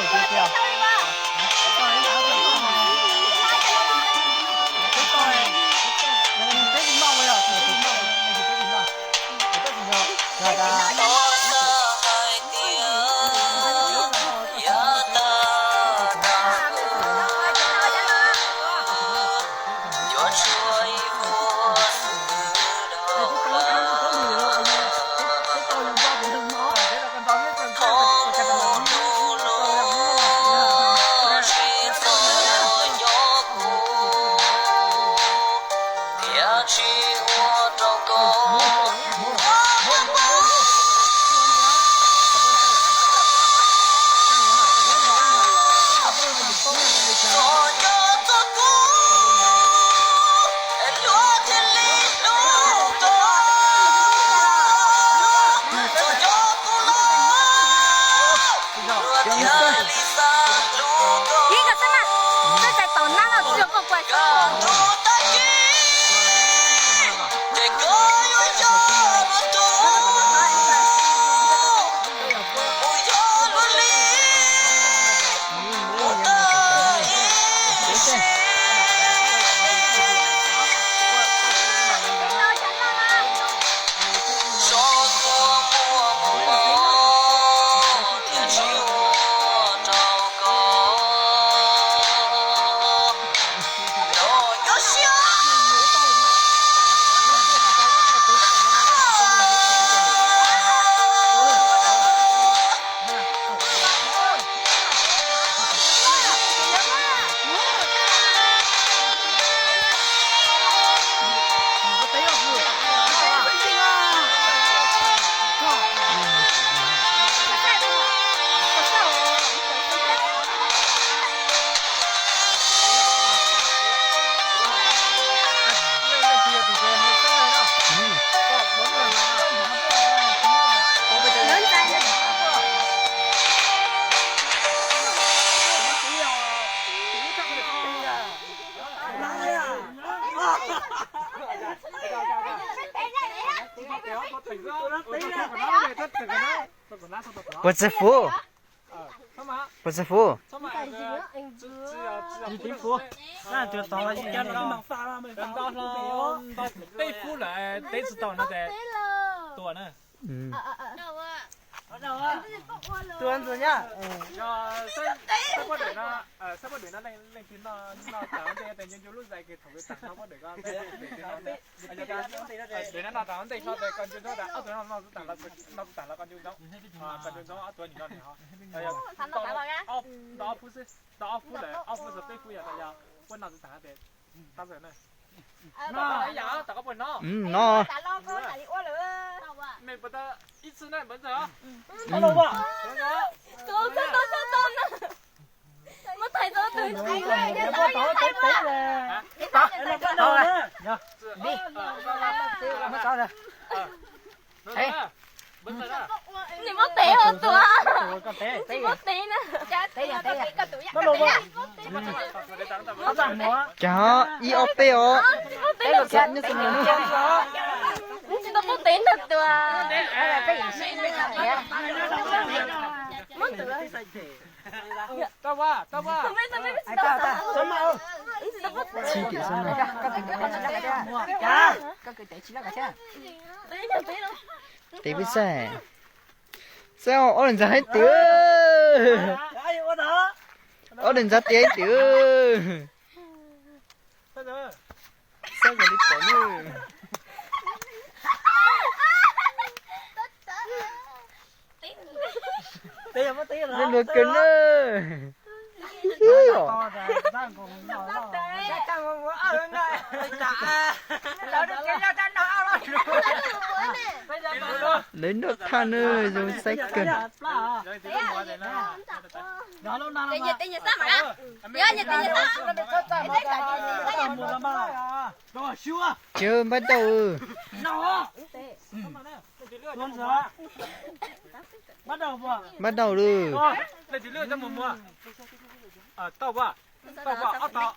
Ib koj xab mas, koj tais tom nab los tsis yog koj kuaj xwb. Puas txawg fuv? Puas txawg fuv? Tej fub lawm teb tsis tau no ces tua na. Tua ntxwg nyab. Saib poj dawm no, saib poj dawm no leej twg noj tag ntej, ncu ncu lub zais kiag thaum twg tag no poj dawm ko. Dawm no noj tag ntej no ces koj ncu ntsoov tas ob tug noj tag los koj ncu ntsoov, koj ncu ntsoov ob tug nim no. Tau ob fub xwb, tau ob fub lawm, ob fub xwb peb fub yog tas yog puab noj tag ces tau lawm na. No, mej puas tau ib txwm na, puas tau? Nws muab tev hos tuag. Tsis muab tev na. Cov ib ob peb os. Tsis tau muab tev na tuag. Muab tev. Tsis tiam xwb na. Tev peb saib. Saib ob leeg ntxhais heev tiag. Ob leeg ntxhais tiag heev tiag. Saib zoo li pom na. Lub luag kawg na. Lawv noj thaj na, zoo saib kawg. Ces npab dau. Npab dau lawm. Tau pua,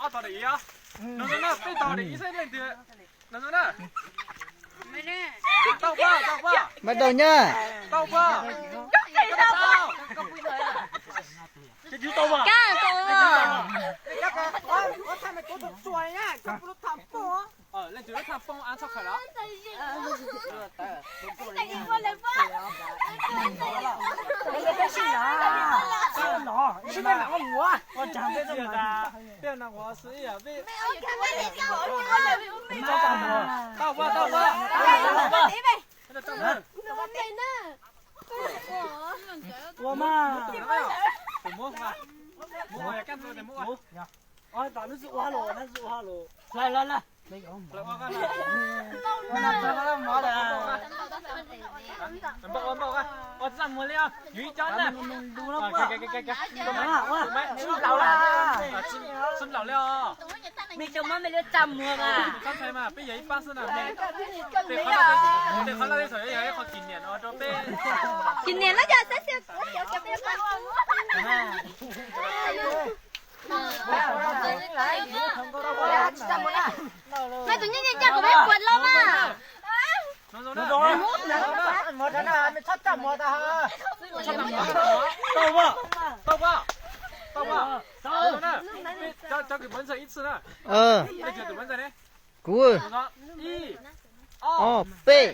ob tog daim ib. No zoo na, peb tog daim ib xwb leej twg. No zoo na. Tau pua, tau pua. Npab dau nyab. Tau pua. Tsis Kab ko. Ua mas. Ua, tam lub tsis ua lus, lub tsis ua lus. Hlais, hlais, hlais. Npaj ua, npaj ua, ua txaj muag li os, yus ib co na. Sib nplaum li os. Mej cov muab mej lub txaj muag mas. Peb yog ib pab xwb na. Tej qhov loj tej thaum yog ib qho kỷ niệm no rau peb. Kỷ niệm no yog xab xia kuv cov peb pab. Mas tus nyob nyob caj kom peb puas los mas. Tau, tau, tau, tau. Cov kws muab ntxhais ib txhij na. Kuv. Ob, peb.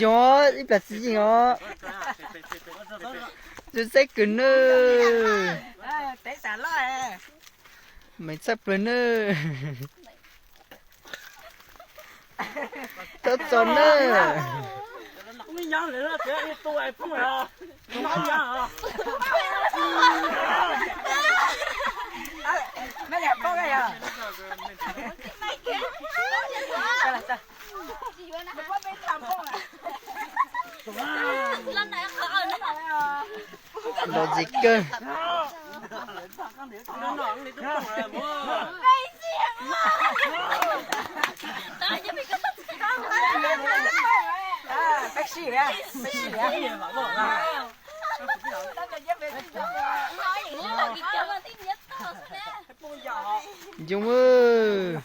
Yog ib plag txiv yeej os. Tus txaib kws nawb. Meem txhaj plawg nawb. Txhob txo nawb. Los ntxim kawg. Yoov.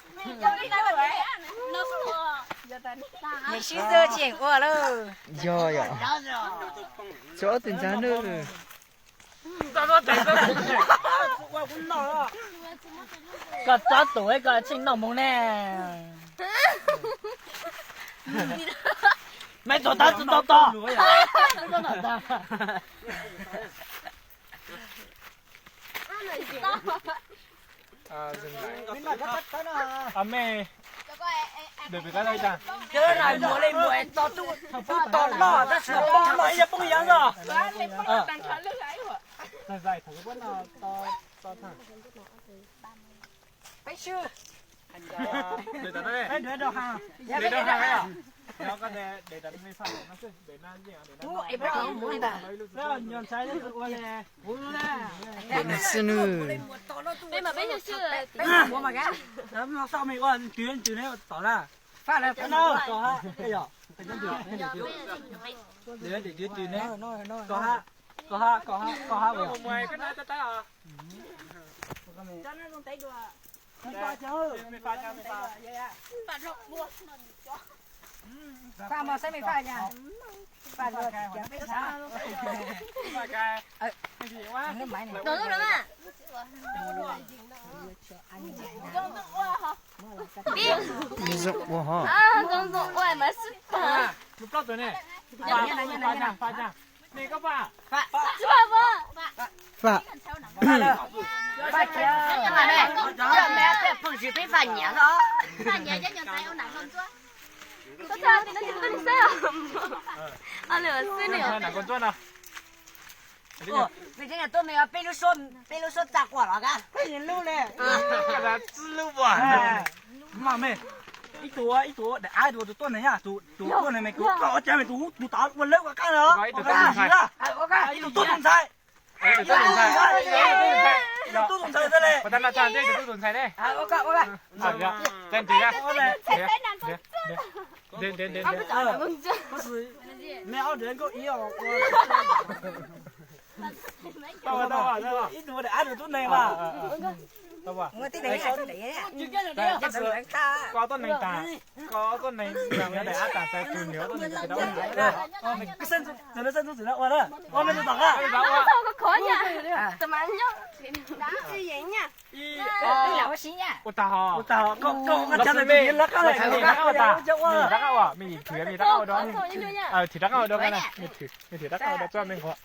Niam sib xwb tseem ua lawm. Yog yom. Tshuav ob tug ntxhais nawb. Koj txob tus koj tseem noj mus ne. Mej txog tab tsis tau tog. Mej, tus mus li mus to, to loj tab sis poob loj ib yam poob yam zog. Xwb nws. Tom na. Tom ha. Tom ha. Faj mos saib mej faj cas. Faj luag tsis cov peb xav. Tus lub no mas. Zoo ua ho. Zoo zoo ua mas sib pab. Faj. Faj. Pheej tsis peb faj nyiam os. Faj nyiam cov nyuag ntxhais ua nam koos ntsuab. Nam koos ntsuab no. Peb lub suab txaj quaj los ka. Peb lub ne. Mas mej, ib tug, ib tug daim av, tus tuaj ntawd, tus tuaj ntawd mas kuv koj ua cas mas tus, tus tod ua lawv ua qab no. Ib tug tuaj tus ntxhais. Ib tug tuaj tus ntxhais. Tus tuaj tus ntxhais xwb le. Ua tus tuaj tus ntxhais ne. Mej ob ntawd nkauj ib os. Ib tug daim av, tus tub neeg mas. Koj tuaj neeg tas, koj tuaj neeg tas, nws ob tug niam txiv no ua na. Ua tag ho. Los sim neej, los sim neej, rov qab ua tas, rov qab ua, me nyuam thwm, me nyuam rov qab ua dua, thwm rov qab ua dua, me nyuam thwm rov qab ua dua txoj me nqua.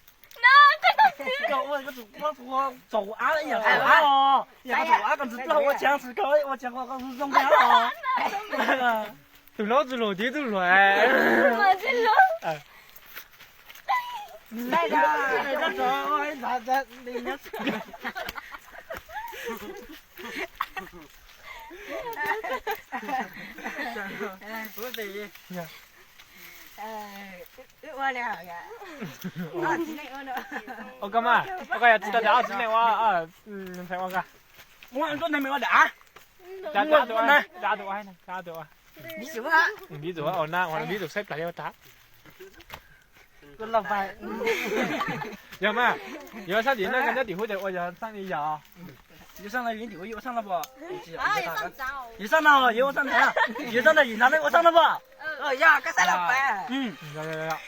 Tus no tsis luag, tus twg luag. Ua koj mas, koj yog tsis tau ob txiv neej ua, ntxhais ua koj. Ua tus neeg me ua dam. Ua tus ua, ua tus ua. Vis tus ua na, ua vis tus saib plas li ua tas. Yog mas, yuav sab tim no, nyob tim hub ces ua yog sab li yog. Yuav sab no, yuav tim hub yuav ua sab no pom. Yuav sab no, yuav ua sab no, yuav sab no, yuav sab no, ua sab no pom. Yog koj sab no pom. Yog, yog, yog.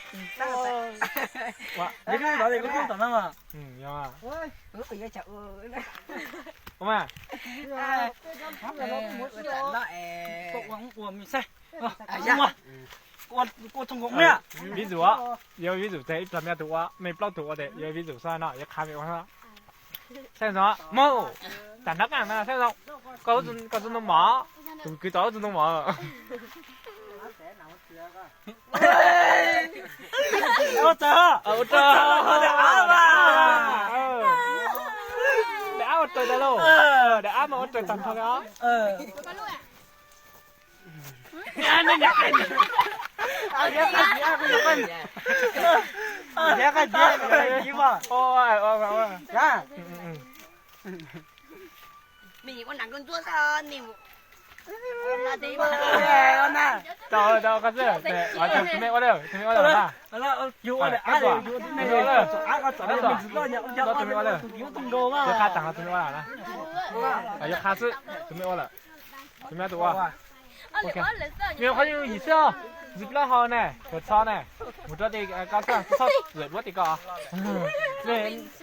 Yog koj no mas. Ua mas. Ua, ua thoo nkoos na. Vis tus, yuav vis tus tes ib plag me tus ua, me plaub tus ua tes yuav vis tus xwb no, yuav qha me ua xwb. Saib zoo, mog, tas nrab qaj na, saib zoo. Koj txoj ntoo mom, tus kwv tod txoj ntoo mom. Ua tsaug, ua tsaug, daim av ua tsaug tas lauj. Daim av mas ua tsaug tag nrho li os. Tau, tau, qhov xwb, tus me ua lawm, tus me ua lawm na. Tus me ua lawm. Tus me ua lawm. Yuav qha tag tus me ua lawm na. Yuav qha xwb, tus me ua lawm. Tus me ua tus ua. Me qhov yooj yim xwb os. Ntxiv plaub hau ne, khaws txhob ne. Mus rau tim koj xwb, txhob lawm duab tim koj.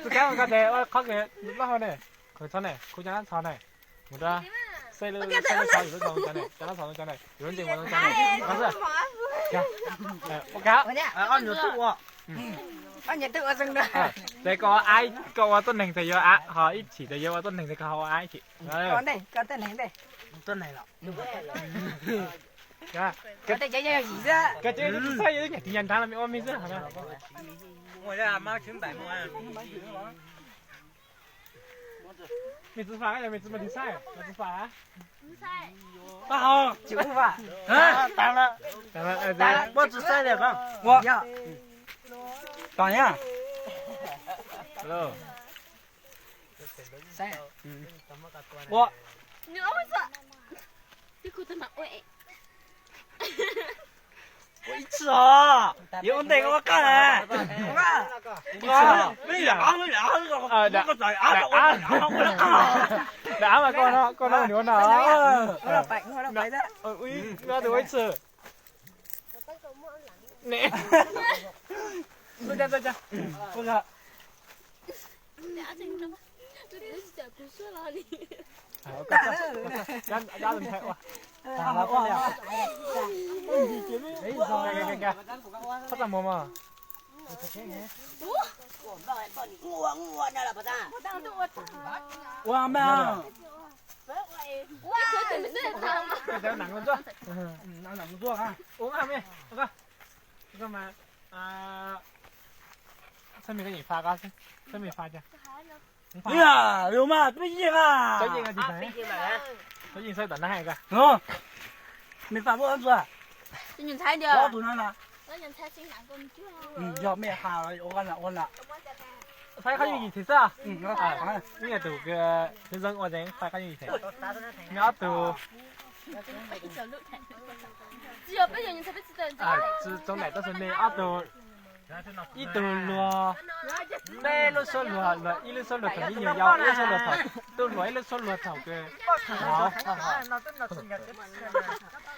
Tus kab koj tes ua qhov khaws ntxiv plaub hau ne, khaws txhob ne, khuj cov nab txhos ne. Mus rau, xej lub txhob, yus lub txhob cov ne, cov nab txhos cov ne, yus lub ncees ua cov ne. Qhov xwb. Ua kab. Tes koj ua, koj ua tuab neeg tes yuav av, ho ib chim tes yuav ua tuab neeg tes koj ho ua av ib chim. Koj tes yog yim xwb. Koj tes yog yim xwb, yog tus nyuag nrad los me ua me xwb. Me txiv fam, me txiv mas tus saib, me txiv fam. Pab hau. Pab tsis saib li koj. Ua. Tos na. Ua. Ua ib txhis os, yuav ua ntej ua qab. Daim av mas koj no, koj no nws ua no. Ua ib txhis. Txhob txaj muag mas. Ua me. Ua me. Txhob me koj nyeem fa, txhob me fa. Yog mas twb yeej a. Txhob yeej, txhob yeej, txhob tom nab hais koj. Me fa muaj ob txua. Ob tug no na. Yog me ha ua na ua na. Faib qhov yooj yim them xwb. Ib yog tus kws zoo ua tes faib qhov yooj yim them. Me ob tug. Txoov daim tab sis me ob tug. Ib tug luag peb lub suab luag, luag ib lub suab luag thaum ib nyuag yau, ib lub suab luag thaum tuaj hluas, ib lub suab luag thaum kawg.